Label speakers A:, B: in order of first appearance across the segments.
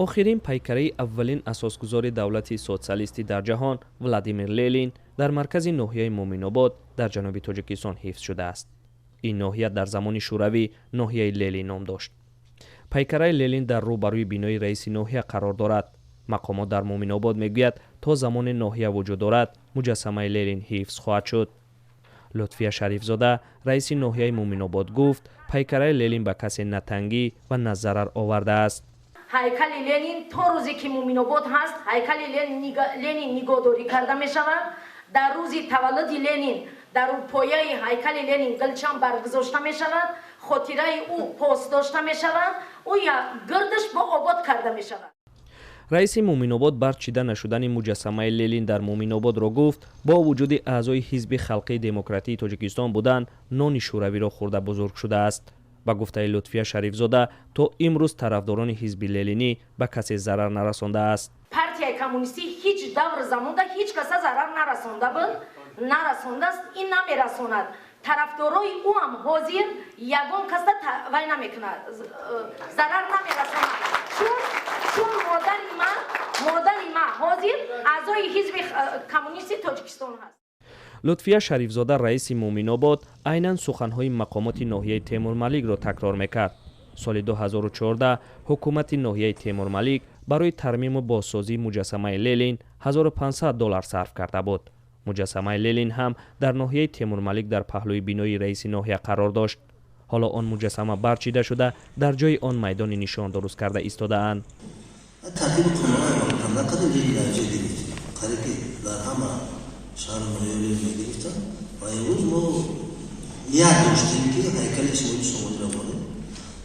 A: Охирин пайкараи аввалин асосгузори давлати социалистӣ дар ҷаҳон, Владимир Ленин, дар маркази ноҳияи Муъминобод дар ҷануби Тоҷикистон ҳифз шудааст. Ин ноҳия дар замони Шӯравӣ ноҳияи Ленин ном дошт. Пайкараи Ленин дар рӯбарӯи бинои раиси ноҳия қарор дорад. Мақомот дар Муъминобод мегӯяд, то замоне ноҳия вуҷуд дорад, муҷассамаи Ленин ҳифз хоҳад шуд. Лутфия Шарифзода, раиси ноҳияи Муъминобод, гуфт, пайкараи Ленин ба касе на тангӣ ва на зарар овардааст.
B: Ҳайкали Ленин то рӯзе ки Муъминобод ҳаст, ҳайкали Ленин нигоҳдорӣ карда мешавад. Дар рӯзи таваллуди Ленин дар пояи ҳайкали Ленин гулчан баргузошта мешавад, хотираи ӯ пос дошта мешавад, ӯ гирдаш бо обод карда мешавад.
A: Раиси Муъминобод барчида нашудани муҷассамаи Ленин дар Муъминободро гуфт, бо вуҷуди аъзои Ҳизби халқии демократии Тоҷикистон будан, нони шӯравиро хӯрда бузург шудааст. Ба гуфтаи Лутфия Шарифзода, то имрӯз тарафдорони ҳизби ленинӣ ба касе зарар нарасондааст.
B: Партияи коммунистӣ ҳеҷ давр замонда ҳеҷ каса зарар нарасонда буд, нарасондааст, ин намерасонад. Тарафдорои ӯ ҳам ҳозир ягон каса вай намекунад, зарар намерасонад, чун модари ма ҳозир аъзои Ҳизби коммунисти Тоҷикистон ҳаст.
A: Лутфия Шарифзода, раиси Муъминобод, айнан суханҳои мақомоти ноҳияи Темурмаликро такрор мекард. Соли 2014 ҳукумати ноҳияи Темурмалик барои тармиму бозсозии муҷассамаи Ленин 1500 доллар сарф карда буд. Муҷассамаи Ленин ҳам дар ноҳияи Темурмалик дар паҳлӯи бинои раиси ноҳия қарор дошт. Ҳоло он муҷассама барчида шуда, дар ҷои он майдони нишон дуруст карда истодаанд.
C: Тартиби қонунҳои қадр Ленин дараҷа гирифт, қариб ки дар ҳама шаҳру ноҳия Ленин мегирифтанд. Ва имрӯз мо ният доштем, ки ҳайкали Исмоили Сомониро монем,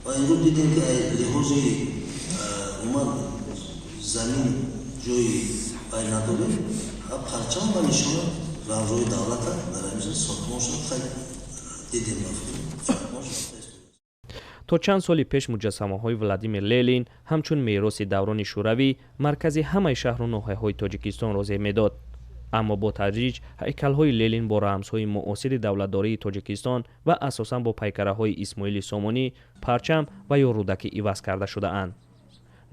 C: ва имрӯз дидем, ки лиҳози умуман замин ҷои вай надорем. Парчам ва нишона, рамзҳои давлата дар ҳамин сохтмон шуд. Хай, дидем, сохтмон шуд.
A: То чанд соли пеш муҷассамаҳои Владимир Ленин ҳамчун мероси даврони шӯравӣ маркази ҳамаи шаҳру ноҳияҳои Тоҷикистонро зеб медод. Аммо бо тадриҷ ҳайкалҳои Ленин бо рамзҳои муосири давлатдории Тоҷикистон ва асосан бо пайкараҳои Исмоили Сомонӣ, парчам ва ё Рӯдакӣ иваз карда шудаанд.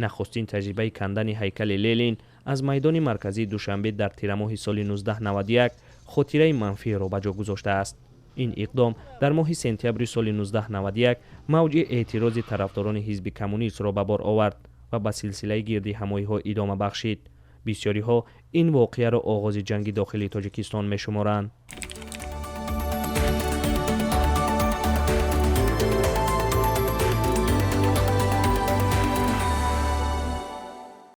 A: Нахустин таҷрибаи кандани ҳайкали Ленин аз майдони марказии Душанбе дар тирамоҳи соли 1991 хотираи манфиеро ба ҷо гузоштааст. Ин иқдом дар моҳи сентябри соли 1991 мавҷи эътирози тарафдорони ҳизби коммунистро ба бор овард ва ба силсилаи гирдиҳамоиҳо идома бахшид. Бисёриҳо ин воқеаро оғози ҷанги дохилии Тоҷикистон мешуморанд.